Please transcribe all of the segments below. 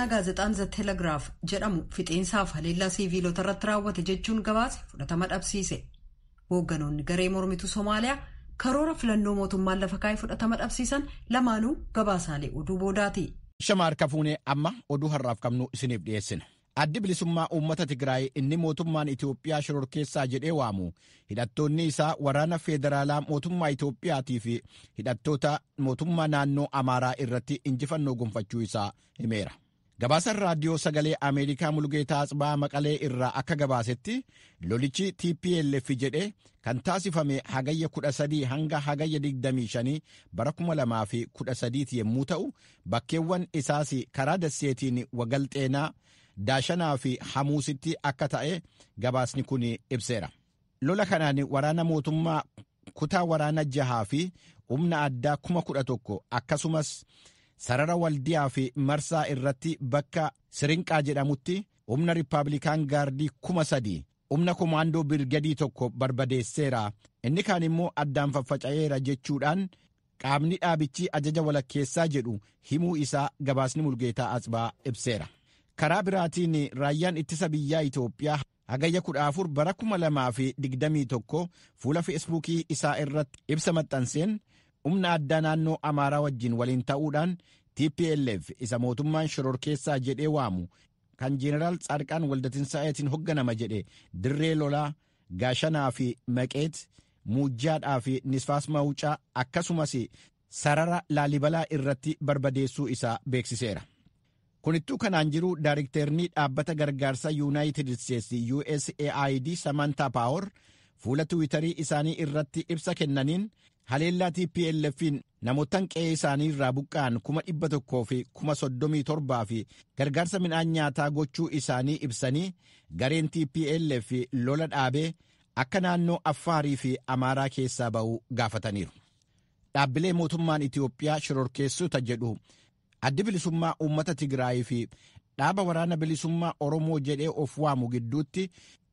Himannaa gaazexaan The Telegraph jedhamu fixeensaaf haleellaa siiviilota irratti raawwate jechuun gabaase fudhatama dhabsiise. Hoogganoonni garee mormituu Somaaliyaa karoora filannoo mootummaan lafa kaa'ee fudhatama dhabsiisan lamaanuu gabaasaalee oduu boodaati. Shama harka fuunee, amma oduu har'aaf qabnu isiniif dhiyeessina. Addi Bilisummaa Uummata Tigraay inni mootummaan Itoophiyaa shororkeessaa jedhee waamu, hidhattoonni isaa waraana federaalaa mootummaa Itoophiyaatii fi hidhattoota mootummaa naannoo Amaaraa irratti injifannoo gonfachuu isaa himeera. Gabaasaan Raadiyoo Sagalee Ameerikaa Mulgeetaa Atsibaa Maqalee irraa akka gabaasetti, lolichi TPLF jedhee kan taasifame Hagayya 13 hanga Hagayya 25 bara 2013 yommuu ta'u, bakkeewwan isaas karaa Dasseetiin Wagalxeenaa, Daashanaa fi Hamuusitti akka ta'e gabaasni kun ibseera. Lola kanaan waraana mootummaa kutaa waraana jahaa fi humna addaa 11,000, akkasumas sarara Waldiyaa fi Marsaa irratti bakka Sirinqaa jedhamutti humna Riippaabilikaan Gaardii 3,000, humna komaandoo birgadii tokko barbadeesseera. Inni kaan immoo addaan faffaca'eera jechuudhaan qaamni dhaabichi ajaja walakkeessaa jedhu himuu isaa gabaasni Mulgeetaa Atsibaa ibseera. Karaa biraatiin raayyaan ittisa biyyaa Itoophiyaa Hagayya 14 bara 2021 fuula Feesbuukii isaa irratti ibsa maxxanseen, humna addaa naannoo Amaaraa wajjin waliin ta'uudhaan TPLF isa mootummaan shororkeessaa jedhee waamu kan Jeeneraal Tsaadqaan Waldatinsaa'eetiin hoogganama jedhe dirree lolaa Gaashanaa fi Maqeet, Muujjaadhaa fi Nisfaas Mawucaa, akkasumas sarara Laalibalaa irratti barbadeessuu isaa beeksiseera. Kunittuu kanaan jiru, daarikteerni dhaabbata gargaarsa Yuunaayitid Isteetsi USAID Samantaa Paawor fuula Tiwiitarii isaanii irratti ibsa kennaniin, haleellaa TPLF'n namootaan qe'ee isaanii irraa buqqa'an 137,000 fi gargaarsa midhaan nyaataa gochuu isaanii ibsanii, gareen TPLF lola dhaabee akka naannoo Affaarii fi Amaaraa keessaa ba'uu gaafataniiru. Dhaabbilee mootummaan Itiyoophiyaa shororkeessota jedhu, Addi Bilisummaa Uummata Tigraayii fi dhaaba Waraana Bilisummaa Oromoo jedhee of waamu gidduutti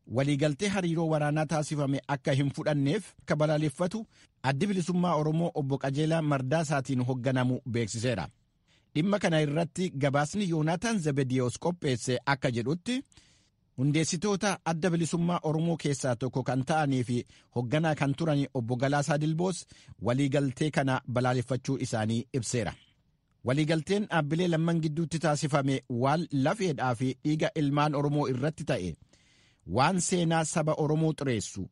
waliigaltee hariiroo waraanaa taasifame akka hin fudhanneef akka balaaleffatu Addi Bilisummaa Oromoo obbo Qajeelaa Mardaasaatiin hoogganamu beeksiseera. Dhimma kana irratti gabaasni Yoonaataan Zebediyoos qopheesse akka jedhutti, hundeessitoota Adda Bilisummaa Oromoo keessaa tokko kan ta'anii fi hoogganaa kan turan obbo Galaasaa Dilboos waliigaltee kana balaaleffachuu isaanii ibseera. Waliigalteen dhaabbilee lamman gidduutti taasifame waan lafeedhaa fi dhiiga ilmaan Oromoo irratti ta'e, waan seenaa saba Oromoo xureessu,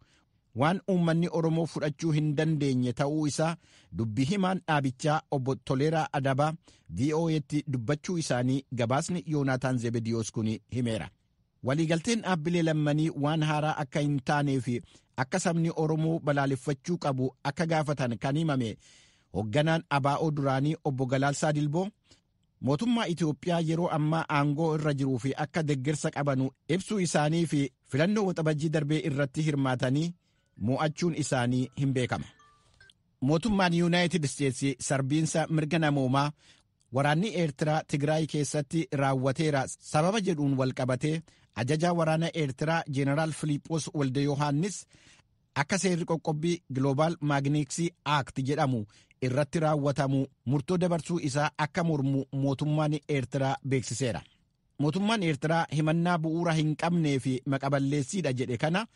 waan uummanni Oromoo fudhachuu hin dandeenye ta'uu isaa dubbi himaan dhaabichaa obbo Toleeraa Adabaa VOA'tti dubbachuu isaanii gabaasni Yoonaataan Zebediyoos kun himeera. Waliigalteen dhaabbilee lammanii waan haaraa akka hin taanee fi akka sabni Oromoo balaaleffachuu qabu akka gaafatan kan himame hoogganaan ABO duraanii obbo Galaasaa Dilboo, mootummaa Itoophiyaa yeroo ammaa aangoo irra jiruu fi akka deggersa qabanu ibsuu isaanii fi filannoo Waxabajjii darbee irratti hirmaatanii mo'achuun isaanii hin beekama. Mootummaan Yuunaayitid Isteetsi sarbiinsa mirga namoomaa waraanni Eertiraa Tigraay keessatti raawwateera sababa jedhuun walqabatee ajajaa waraana Eertiraa Jeenaraal Filiiphoos Walde Yohaannis akka seerri qoqqobbii Global Magnitsky Act jedhamu irratti raawwatamu murtoo dabarsuu isaa akka mormu mootummaan Eertiraa beeksiseera. Mootummaan Eertiraa himannaa bu'uura hin qabnee fi maqaballeessiidha jedhe kana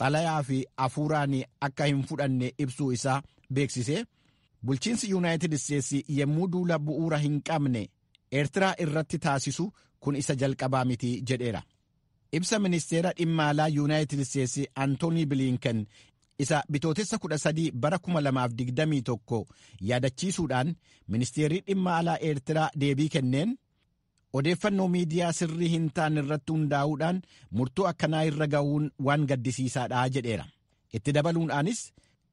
xalayaa fi hafuuraan akka hin fudhanne ibsuu isaa beeksise. Bulchiinsi Yuunaayitid Isteetsi yommuu duula bu'uura hin qabne Eertiraa irratti taasisu kun isa jalqabaa miti jedheera. Ibsa ministeera dhimma alaa Yuunaayitid Isteetsi Antoonii Bilinken isa Bitootessa 13 bara 2021 yaadachiisuudhaan ministeerri dhimma alaa Eertiraa deebii kenneen, odeeffannoo miidiyaa sirrii hin taane irratti hundaa'uudhaan murtoo akkanaa irra ga'uun waan gaddisiisaadha jedheera. Itti dabaluudhaanis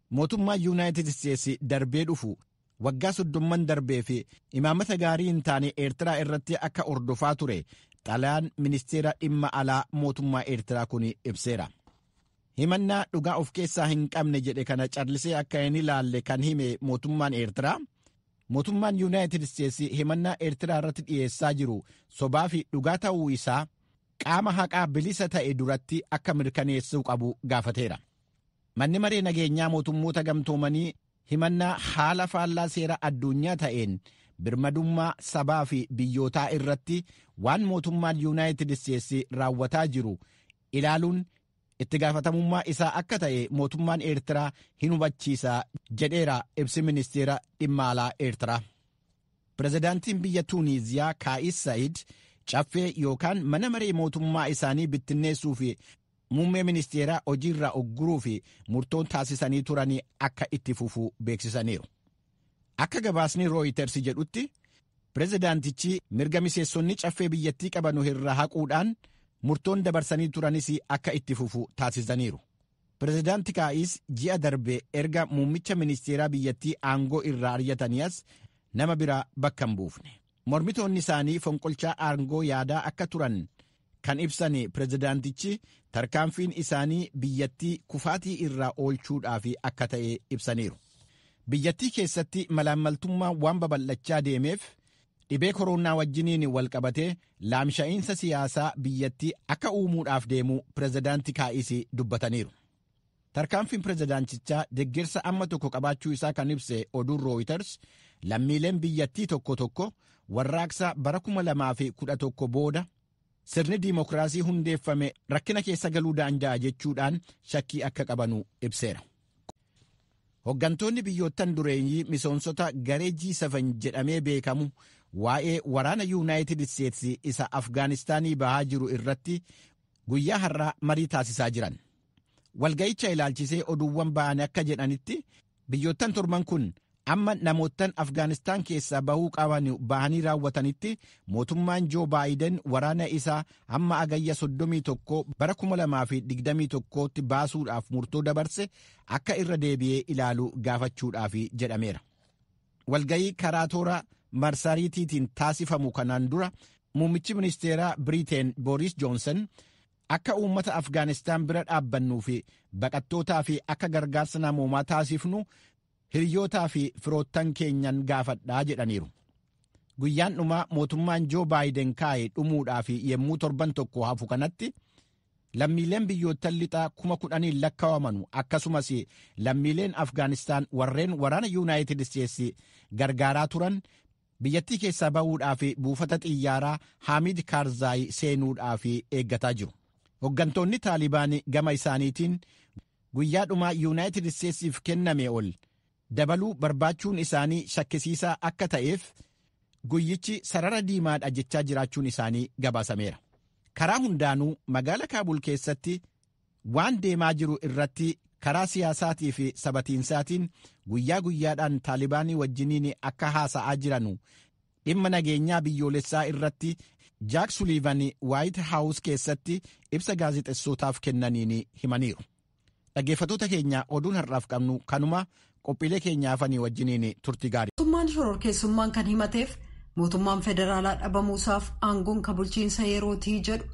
mootummaa Yuunaayitid Isteetsi darbee dhufu waggaa 30n darbee fi imaammata gaarii hin taane Eertiraa irratti akka hordofaa ture xalayaan ministeera dhimma alaa mootummaa Eertiraa kun ibseera. Himannaa dhugaa of keessaa hin qabne jedhe kana callisee akka hin ilaalle kan hime mootummaan Eertiraa, mootummaan Yuunaayitid Isteetsi himannaa Eertiraa irratti dhiyeessaa jiru sobaa fi dhugaa ta'uu isaa qaama haqaa bilisa ta'e duratti akka mirkaneessuu qabu gaafateera. Manni Maree Nageenyaa Mootummoota Gamtoomanii himannaa haala faallaa seera addunyaa ta'een birmadummaa sabaa fi biyyootaa irratti waan mootummaan Yuunaayitid Isteetsi raawwataa jiru ilaaluun itti gaafatamummaa isaa akka ta'e mootummaan Eertiraa hin hubachiisa jedheera ibsi ministeera dhimma alaa Eertiraa. Pirezidaantiin biyya Tuuniiziyaa Kaa'is Sa'iid caffee yookaan mana maree mootummaa isaanii bittinneessuu fi muummee ministeeraa hojiirraa ogguruu fi murtoon taasisanii turanii akka itti fufu beeksisaniiru. Akka gabaasni Rooyiters jedhutti pirezidaantichi mirga miseensonni caffee biyyattii qabanu irraa haquudhaan murtoon dabarsanii turanis akka itti fufu taasisaniiru. Pirezidaanti Kaa'is ji'a darbe erga muummicha ministeeraa biyyattii aangoo irraa ari'atanii as nama biraa bakka hin buufne. Mormitoonni isaanii fonqolchaa aangoo yaadaa akka turan kan ibsan pirezidaantichi tarkaanfiin isaanii biyyattii kufaatii irraa oolchuudhaaf akka ta'e ibsaniiru. Biyyattii keessatti malaammaltummaa waan babal'achaa deemeef dhibee koronaa wajjiniin walqabatee laamsha'iinsa siyaasaa biyyattii akka uumuudhaaf deemu pirezidaanti Kaa'is dubbataniiru. Tarkaanfiin pirezidaantichaa deggersa amma tokko qabaachuu isaa kan ibse oduun Rooyiters lammiileen biyyattii tokko tokko warraaqsa bara 2011 booda sirni diimokiraasii hundeeffame rakkina keessa galuu danda'a jechuudhaan shakkii akka qabanu ibseera. Hoggantoonni biyyoottan dureeyyii miseensota garee G7 jedhamee beekamu waa'ee waraana Yuunaayitid Isteetsi isa Afgaanistaanii bahaa jiru irratti guyyaa har'aa marii taasisaa jiran. Walga'icha ilaalchisee oduuwwan ba'an akka jedhanitti biyyoottan torban kun amma namoottan Afgaanistaan keessaa bahuu qaban bahanii raawwatanitti mootummaan Joo Baayiden waraana isaa hamma agayya 31 bara 2021tti baasuudhaaf murtoo dabarse akka irra deebi'ee ilaalu gaafachuudhaaf jedhameera. Walga'ii karaa toora marsariitiitiin taasifamu kanaan dura muummichi ministeeraa Biriteen Boris Joonsan akka uummata Afgaanistaan bira dhaabbannuu fi baqattootaa fi akka gargaarsa namoomaa taasifnu hiriyootaa fi firoottan keenyan gaafadhaa jedhaniiru. Guyyaan dhumaa mootummaan Joo Baayiden kaa'e dhumuudhaaf yommuu torban tokko hafu kanatti lammiileen biyyoottan lixaa 10,000 lakkaawamanu akkasumas lammiileen Afgaanistaan warreen waraana Yuunaayitid Isteetsi gargaaraa turan biyyattii keessaa bahuudhaaf buufata xiyyaaraa Haamid Karzaayi seenuudhaaf eeggataa jiru. Hoggantoonni Taalibaan gama isaaniitiin guyyaa dhumaa Yuunaayitid Isteetsiif kenname ol dabaluu barbaachuun isaanii shakkisiisaa akka ta'eef guyyichi sarara diimaadha jechaa jiraachuun isaanii gabaasameera. Karaa hundaanuu magaala Kaabul keessatti waan deemaa jiru irratti karaa siyaasaatii fi sabatiinsaatiin guyyaa guyyaadhaan Taalibaanii wajjiniin akka haasa'aa jiranu dhimma nageenyaa biyyoolessaa irratti Jaak Suliivan Waayit Haawus keessatti ibsa gaazexeessootaaf kennaniin himaniiru. Dhaggeeffattoota keenya oduun har'aaf qabnu kanuma qophiilee keenya hafanii wajjiniin turtii gaarii. Mootummaan shororkeessummaan kan himateef mootummaan federaalaa dhabamuusaaf aangoon kan bulchiinsa yerootii jedhu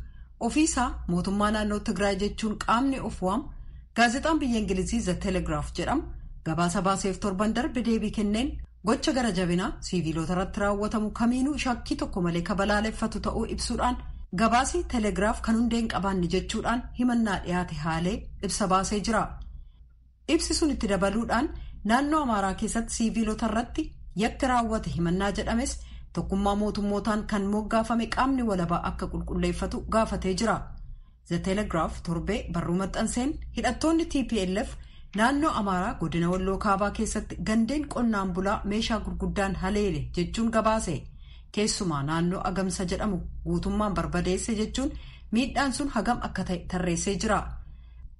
ofiisaa mootummaa naannoo Tigraay jechuun qaamni of waamu gaazexaan biyya Ingilizii The Telegraph jedhamu gabaasa baaseef torban darbe deebii kenneen gocha gara jabinaa siiviilota irratti raawwatamu kamiinuu shakkii tokko malee kabalaaleffatu ta'uu ibsuudhaan gabaasi Telegraaf kan hundeen qabaanne jechuudhaan himannaa dhiyaate haalee ibsa baasee jira. Ibsi sun itti dabaluudhaan naannoo Amaaraa keessatti siiviilota irratti yakki raawwate himannaa jedhames tokkummaa mootummootaan kan moggaafame qaamni walabaa akka qulqulleeffatu gaafatee jira. The Telegraph torbee barruu maxxanseen hidhattoonni TPLF naannoo Amaaraa godina Walloo Kaabaa keessatti gandeen qonnaan bulaa meeshaa gurguddaan haleele jechuun gabaase. Keessumaa naannoo Agamsa jedhamu guutummaan barbadeesse jechuun miidhaan sun hagam akka ta'e tarreessee jira.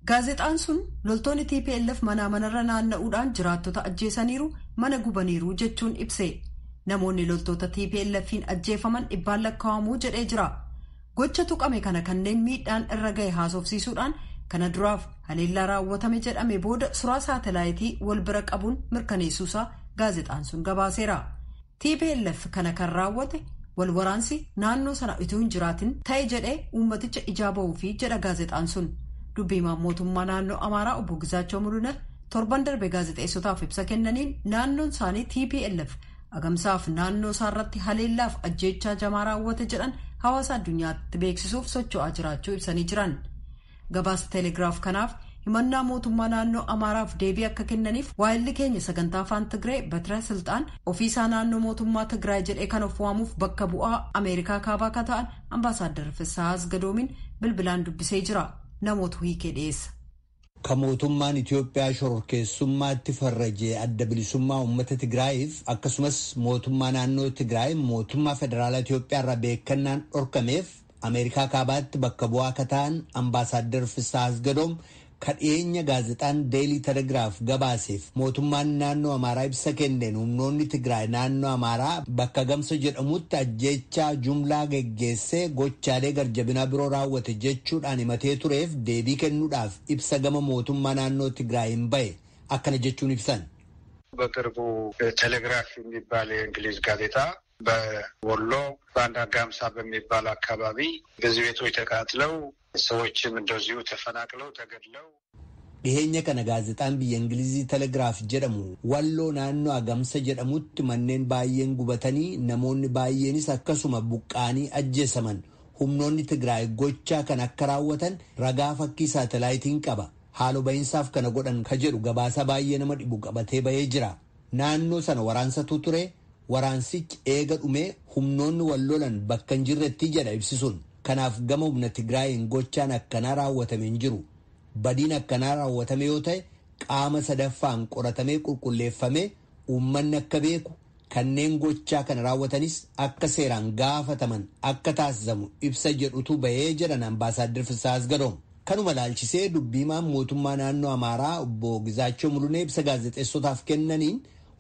Gaazexaan sun loltoonni TPLF manaa manarra naanna'uudhaan jiraattota ajjeesaniiru mana gubaniiru jechuun ibse. Namoonni loltoota TPLFiin ajjeefaman dhibbaan lakkaa'amuu jedhee jira. Gocha tuqame kana kanneen miidhaan irra gahe haasofsiisuudhaan kana duraaf haleellaa raawwatame jedhame booda suuraa saatalaayitii wal bira qabuun mirkaneessuusaa gaazexaan sun gabaaseera. TPLF kana kan raawwate wal waraansi naannoo sana utuu hin jiraatin ta'e jedhee uummaticha ijaa ba'uufi jedha gaazexaan sun. Dubbiimaan mootummaa naannoo Amaaraa obbo Gizaachoo Mulunah torban darbe gaazexeessotaaf ibsa kennaniin naannoon isaanii TPLF agamsaaf naannoo isaarratti haleellaaf ajjeechaa jamaa raawwate jedhan hawaasa addunyaatti beeksisuuf socho'aa jiraachuu ibsanii jiran. Gabaasa Telegiraaf kanaaf Himannaa mootummaa naannoo Amaaraaf deebii akka kennaniif waayilli keenya sagantaa afaan Tigree Batira Silxaan ofiisaa naannoo mootummaa Tigraay jedhee kan of waamuuf bakka bu'aa Ameerikaa kaabaa akka ta'an Ambaasaadar Fissahaa Asgadoomiin bilbilaan dubbisee jira. Namoota hiikee dhiyeessa. Ka mootummaan Itoophiyaa shororkeessummaatti farrajee adda bilisummaa uummata Tigraayiif akkasumas mootummaa naannoo Tigraay mootummaa federaalaa Itoophiyaa irraa beekannaan dhorkameef Ameerikaa kaabaatti bakka bu'aa akka ta'an Ambaasaadar Fissahaa Asgadoom ka dhiyeenya gaazexaan Deelii Telegiraaf gabaaseef mootummaan naannoo Amaaraa ibsa kenneen humnoonni Tigraay naannoo Amaaraa bakka Gamsa jedhamutti ajjeechaa jumlaa geggeessee gochaalee garjabinaa biroo raawwate jechuudhaan himatee tureef deebii kennuudhaaf ibsa gama mootummaa naannoo Tigraay hin bahe akkana jechuun ibsan. በቅርቡ ቴሌግራፍ የሚባል የእንግሊዝ ጋዜጣ በወሎ በአንድ አጋምሳ በሚባል አካባቢ ብዙ ቤቶች ተቃጥለው ሰዎችም እንደዚሁ ተፈናቅለው ተገድለው Dhiheenya kana gaazexaan biyya Ingilizii Telegiraaf jedhamu walloo naannoo Agamsa jedhamutti manneen baay'een gubatanii namoonni baay'eenis akkasuma buqqaanii ajjeesaman humnoonni Tigraay gochaa kan akka raawwatan ragaa fakkii saatalaayitiin qaba. Haaloo bahinsaaf kana godhan ka jedhu gabaasa baay'ee nama dhibu qabatee bahee jira. Naannoo sana waraansatu ture. Waraansichi eega dhumee humnoonni wal lolan bakka hin jirretti jedha ibsisuun. Kanaaf gama humna Tigraayin gochaan akkanaa raawwatame hin jiru. Badiin akkanaa raawwatame yoo ta'e qaama sadaffaan qoratamee qulqulleeffamee uummanni akka beeku kanneen gochaa kana raawwatanis akka seeraan gaafataman akka taasisamu ibsa jedhutu bahee jedhan Ambaasaadar Fissahaa Asgadoom. Kanuma laalchisee dubbiimaan mootummaa naannoo Amaaraa obbo Gizaachoo Mulunee ibsa gaazexeessotaaf kennaniin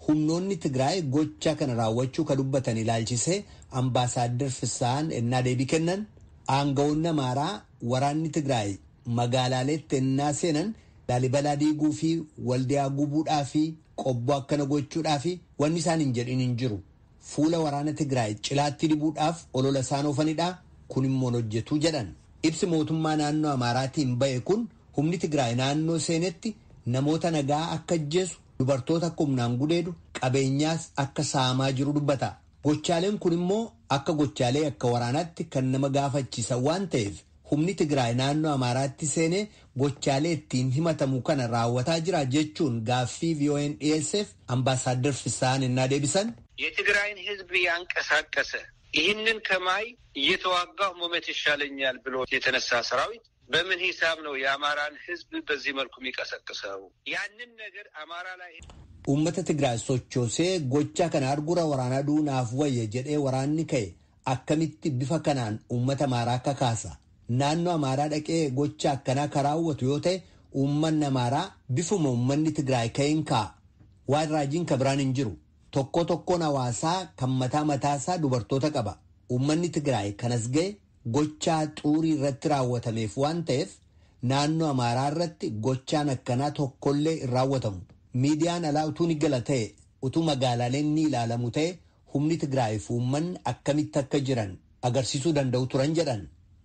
humnoonni Tigraay gocha kana raawwachuu ka dubbatan ilaalchisee Ambaasaadar Fissahaan ennaa deebii kennan aangawoonni Amaaraa waraanni Tigraay magaalaaleetti ennaa seenan Laalibalaa diiguu fi Waldiyaa gubuudhaa fi qobboo akkana gochuudhaa fi wanni isaan hin jedhin hin jiru. Fuula waraana Tigraay cilaatti dibuudhaaf olola isaan oofanidha. Kun immoo hojjetu jedhan. Ibsi mootummaa naannoo Amaaraatiin bahe kun humni Tigraay naannoo seenetti namoota nagaa akka ajjeesu, dubartoota akka humnaan gudeedu, qabeenyaas akka saamaa jiru dubbata. Gochaaleen kun immoo akka gochaalee akka waraanaatti kan nama gaafachiisan waan ta'eef humni Tigraay naannoo Amaaraatti seenee gochaalee ittiin himatamu kana raawwataa jira jechuun gaaffii VOA'n dhiyeesseef Ambaasaadar Fissahaan ennaa deebisan. የትግራይን ሕዝብ ያንቀሳቀሰ ይህንን ከማይ እየተዋጋሁ መሞት ይሻለኛል ብሎ የተነሳ ሰራዊት በምን ሂሳብ ነው የአማራን ሕዝብ በዚህ መልኩ የሚቀሰቅሰው? ያንን ነገር አማራ ላይ Uummata Tigraay sochoosee gocha kana argura waraanaa duunaaf wayya jedhee waraanni ka'e akkamitti bifa kanaan uummata Amaaraa kakaasa? Naannoo Amaaraa dhaqee gocha akkanaa ka raawwatu yoo ta'e uummanni Amaaraa bifuma uummanni Tigraay ka'een ka'a. Waan raajiin ka biraan hin jiru. Tokko tokkoon hawaasaa kan mataa mataasaa dubartoota qaba. Uummanni Tigraay kanas ga'e gochaa xuurii irratti raawwatameef waan ta'eef naannoo Amaaraa irratti gochaan akkanaa tokkollee hin raawwatamu. Miidiyaan alaa utuu ni gala ta'e utuu magaalaaleen ni ilaalamu ta'e humni Tigraay fi uummanni akkamitti akka jiran agarsiisuu danda'u turan jedhan.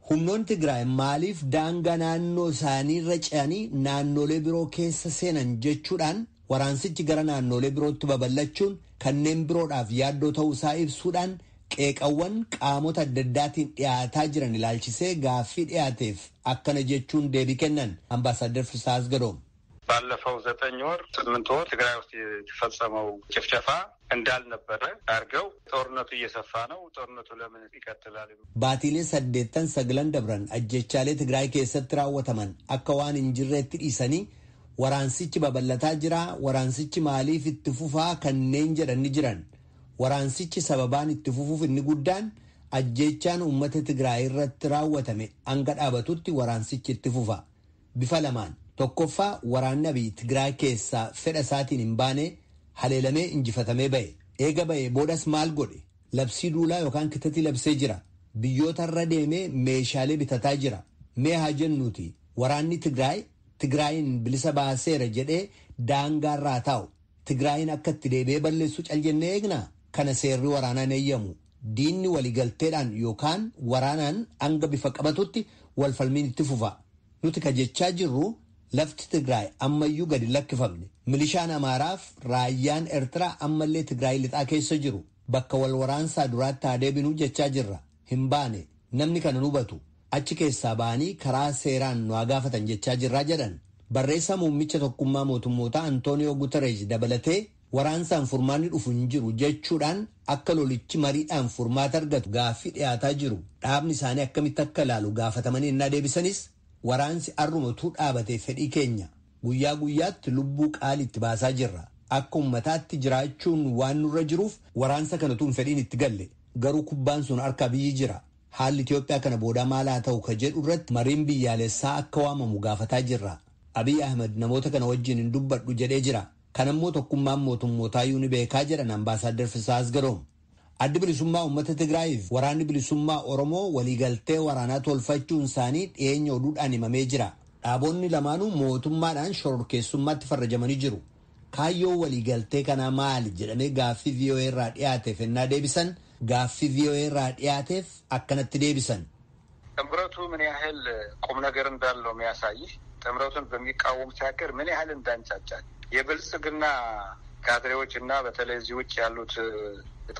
Humnoonni Tigraay maaliif daangaa naannoo isaaniirra ce'anii naannolee biroo keessa seenan jechuudhaan waraansichi gara naannolee birootti babal'achuun kanneen biroodhaaf yaaddoo ta'uu isaa ibsuudhaan qeeqawwan qaamota adda addaatiin dhiyaataa jiran ilaalchisee gaaffii dhiyaateef akkana jechuun deebii kennan Ambaasaadar Fissahaa Asgadoom. ባለፈው 9 ወር 8 ወር ትግራይ ውስጥ የተፈጸመው ጭፍጨፋ እንዳልነበረ አድርገው ጦርነቱ እየሰፋ ነው፣ ጦርነቱ ለምን ይቀጥላል? Baatiilee saddeettan sagalan dabran ajjechaalee Tigraay keessatti raawwataman akka waan hin jirreetti dhiisanii waraansichi babal'ataa jira, waraansichi maaliif itti fufaa kanneen jedhan ni jiran. Waraansichi sababaan itti fufuuf inni guddaan ajjechaan uummata Tigraay irratti raawwatame hanga dhaabatutti waraansichi itti fufa. Bifa lamaan. Tokkoffaa waraanni Abiy Tigraay keessaa fedha isaatiin hin baane haleelamee injifatamee ba'e. Eega ba'e boodas maal godhe? Labsii duulaa yookaan kitatii labsee jira. Biyyoota irra deemee meeshaalee bitataa jira. Mee haa jennuuti waraanni Tigraay Tigraayin bilisa baaseera jedhee daangaarraa taa'u. Tigraayin akka itti deebi'ee balleessu cal jennee eegnaa? Kana seerri waraanaan eeyyamu. Diinni waliigalteedhaan yookaan waraanaan hanga bifa qabatutti walfalmiin itti fufa. Nuti ka jechaa jirru lafti Tigraay ammayyuu gadi lakkifamne. Milishaan Amaaraaf raayyaan Eertiraa ammallee Tigraay lixaa keessa jiru. Bakka wal waraansaa duraatti haa deebinuu jechaa jirra. Hin baane namni kana nu hubatu. Achi keessaa ba'anii karaa seeraan nu haa gaafatan jechaa jirraa jedhan. Barreessaa muummicha tokkummaa mootummootaa Antooniyoo Guterres dabalatee waraansaan furmaanni dhufu hin jiru jechuudhaan akka lolichi mariidhaan furmaata argatu gaaffii dhiyaataa jiru dhaabni isaanii akkamitti akka ilaalu gaafatamanii innaa deebisanis, waraansi arrumatuu dhaabatee fedhii keenya, guyyaa guyyaatti lubbuu qaalii itti baasaa jirra, akka ummataatti jiraachuun waan nurra jiruuf waraansa kanatu fedhiin itti galle, garuu kubbaan sun harka biyyi jira, haalli Itoophiyaa kana booda maal haa ta'u ka jedhu irratti mariin biyyaalessaa akka waamamu gaafataa jirra. Abiy Ahmed namoota kana wajjin hin dubbadhu jedhee jira. Kanammoo tokkummaan mootummootaa ni beekaa jedhan Ambaasaadder Fisaa Asgaroom. Addi Bilisummaa Uummata Tigraayiif Waraanni Bilisummaa Oromoo waliigaltee waraanaa tolfachuun isaanii dhiyeenya oduudhaan himamee jira. Dhaabonni lamaanuu mootummaadhaan shororkeessummaatti farrajamanii jiru. Kaayyoo waliigaltee kanaa maali jedhamee gaaffii VOA irraa dhiyaateef ennaa deebisan, gaaffii VOA irraa dhiyaateef akkanatti deebisan. ጥምረቱ ምን ያህል ቁም ነገር እንዳለው የሚያሳይህ ጥምረቱን በሚቃወሙት ሀገር ምን ያህል እንዳንጫጫል የብልጽግና ካድሬዎች እና በተለይ እዚህ ውጭ ያሉት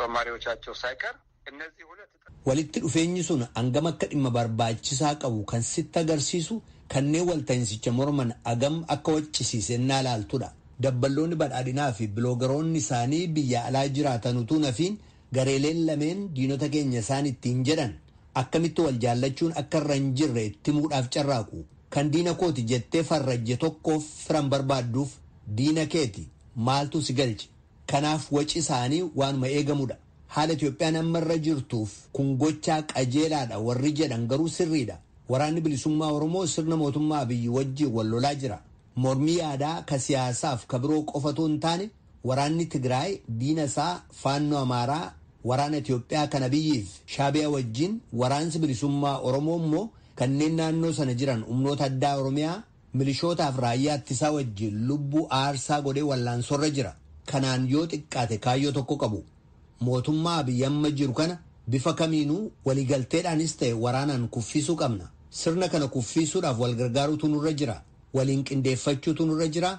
ጦማሪዎቻቸው ሳይቀር እነዚህ ሁለት Walitti dhufeenyi sun hangam akka dhimma barbaachisaa qabu kan sitti agarsiisu kanneen walta'iinsicha morman hagam akka waccisiise ennaa ilaaltudha. Dabballoonni badhaadhinaa fi biloogaroonni isaanii biyya alaa jiraatan utuu nafiin gareeleen lameen diinota keenya isaan ittiin jedhan akkamitti wal jaallachuun akka irra hin jirre itti himuudhaaf carraaqu. Kan diina kooti jettee farrajje tokkoof firan barbaadduuf diina keeti maaltu si galche? Kanaaf waci isaanii waanuma eegamudha. Haala Itoophiyaan amma irra jirtuuf kun gochaa qajeelaadha warri jedhan garuu sirriidha. Waraanni Bilisummaa Oromoo sirna mootummaa Abiyyi wajjin wal lolaa jira. Mormii yaadaa ka siyaasaaf ka biroo qofatu hin taane, waraanni Tigraay diina isaa Faannoo Amaaraa, waraana Itoophiyaa kan Abiyyiif Shaabiyaa wajjin, waraansi Bilisummaa Oromoo immoo kanneen naannoo sana jiran humnoota addaa Oromiyaa, milishootaaf raayyaa ittisaa wajjin lubbuu aarsaa godhee wallaansorra jira. Kanaan yoo xiqqaate kaayyoo tokko qabu. Mootummaa Abiyyi amma jiru kana bifa kamiinuu waliigalteedhaanis ta'e waraanaan kuffisuu qabna. Sirna kana kuffisuudhaaf wal gargaaruutu nurra jira. Waliin qindeeffachuutu nurra jira.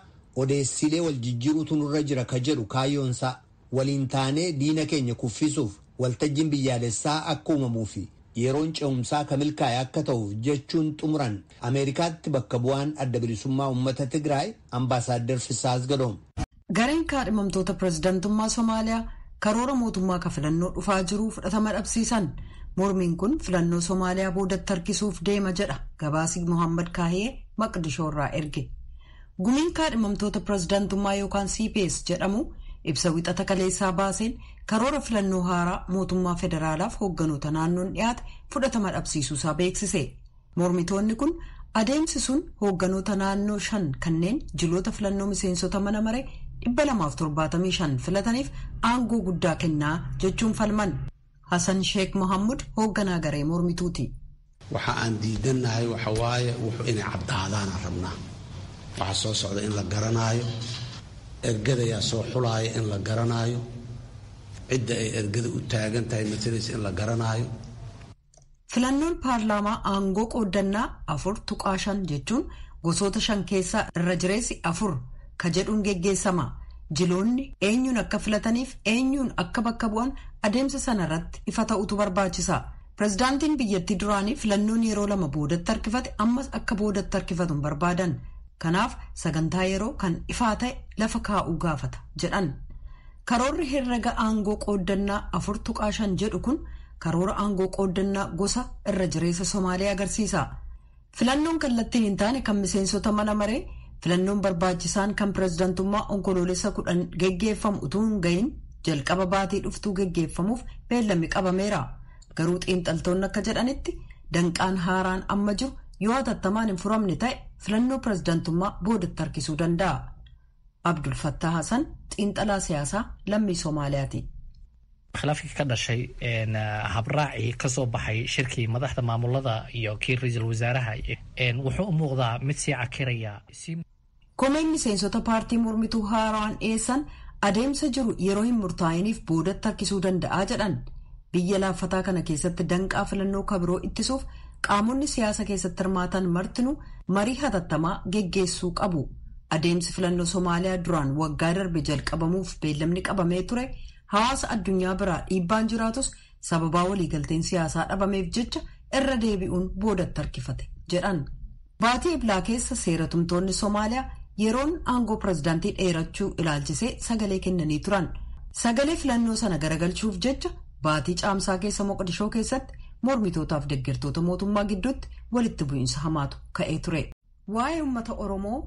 Odeessilee wal jijjiiruutu nurra jira ka jedhu kaayyoonsaa. Waliin taanee diina keenya kuffisuuf waltajjiin biyyaalessaa akka uumamuu fi yeroon ce'umsaa ka milkaa'e akka ta'uuf jechuun xumuran Ameerikaatti bakka bu'aan Adda Bilisummaa Uummata Tigraay Ambaasaadder Fisaa Asgadoom. Gareen kaadhimamtoota pireezidantummaa Somaaliyaa karoora mootummaa ka filannoo dhufaa jiru fudhatama dhabsiisan. Mormiin kun filannoo Somaaliyaa boodatti harkisuuf deema jedha gabaasi Mohammad Kaahiyee Maqdishoo irraa erge. Gumiin kaadhimamtoota pireezidantummaa yookaan CPS jedhamu ibsa Wixata kaleessaa baaseen karoora filannoo haaraa mootummaa federaalaaf hoogganoota naannoon dhiyaate fudhatama dhabsiisuusaa beeksise. Mormitoonni kun adeemsi sun hoogganoota naannoo shan kanneen jiloota filannoo miseensota mana maree 275 filataniif aangoo guddaa kennaa jechuun falman. Hasan Sheekh Mohammud hoogganaa garee mormituuti. Waxa aan diidannahay waxa waaye wuxuu inay caddaadaanaan rabnaa. Waxa soo socda in la garanaayo, ergadayaa soo xulaaya in la garanaayo, cidda ay ergada u taagan tahay matalaysa in la garanaayo. Filannoon paarlaamaa aangoo qooddannaa 4.5 jechuun gosoota shan keessaa irra jireessi afur ka jedhuun geggeessama. Jiloonni eenyuun akka filataniif eenyuun akka bakka bu'an adeemsa sana irratti ifa ta'utu barbaachisa. Pireezidaantiin biyyattii duraanii filannoon yeroo lama boodatti harkifate ammas akka boodatti harkifatu hin barbaadan. Kanaaf sagantaa yeroo kan ifaa ta'e lafa kaa'uu gaafata jedhan. Karoorri herrega aangoo qooddannaa 4.5 jedhu kun karoora aangoo qooddannaa gosa irra jireessa Somaaliyaa agarsiisa. Filannoon kallattiin hin taane kan miseensota mana maree filannoon barbaachisaan kan pireezidantummaa Onkoloolessa 10 geggeeffamu utuu hin gahin jalqaba baatii dhuftuu geggeeffamuuf beellamni qabameera. Garuu xiinxaltoonni akka jedhanitti danqaan haaraan amma jiru yoo hatattamaan hin furamne ta'e filannoo pireezidantummaa boodatti harkisuu danda'a. Abdul Fattah Hasan xiinxalaa siyaasaa lammii Soomaaliyaati. Khilaafkii ka dhashay habraacii ka soo baxay shirkii madaxda maamulada iyo kii ra-iisul wasaaraha wuxuu u muuqdaa mid sii cakiraya. Komeen miseensota paartii mormituu haaraan dhiyeessan adeemsa jiru yeroo hin murtaa'iniif boodatti harkisuu danda'a jedhan. Biyya laaffataa kana keessatti danqaa filannoo kabiroo ittisuuf qaamonni siyaasa keessatti hirmaatan martinuu marii hatattamaa geggeessuu qabu. Adeemsi filannoo Somaaliyaa duraan waggaa darbe jalqabamuuf beellamni qabamee ture hawaasa addunyaa biraa dhiibbaan jiraatus sababaa waliigalteen siyaasaa dhabameef jecha irra deebi'uun boodatti harkifate jedhan. Baatii Eblaa keessa seera tumtoonni Somaaliyaa yeroon aangoo pirezidaantii dheerachuu ilaalchisee sagalee kennanii turan. Sagalee filannoo sana garagalchuuf jecha baatii caamsaa keessa Moqdishoo keessatti mormitootaaf deeggartoota mootummaa gidduutti walitti bu'iinsa hamaatu ka'ee ture. Waa'ee uummata Oromoo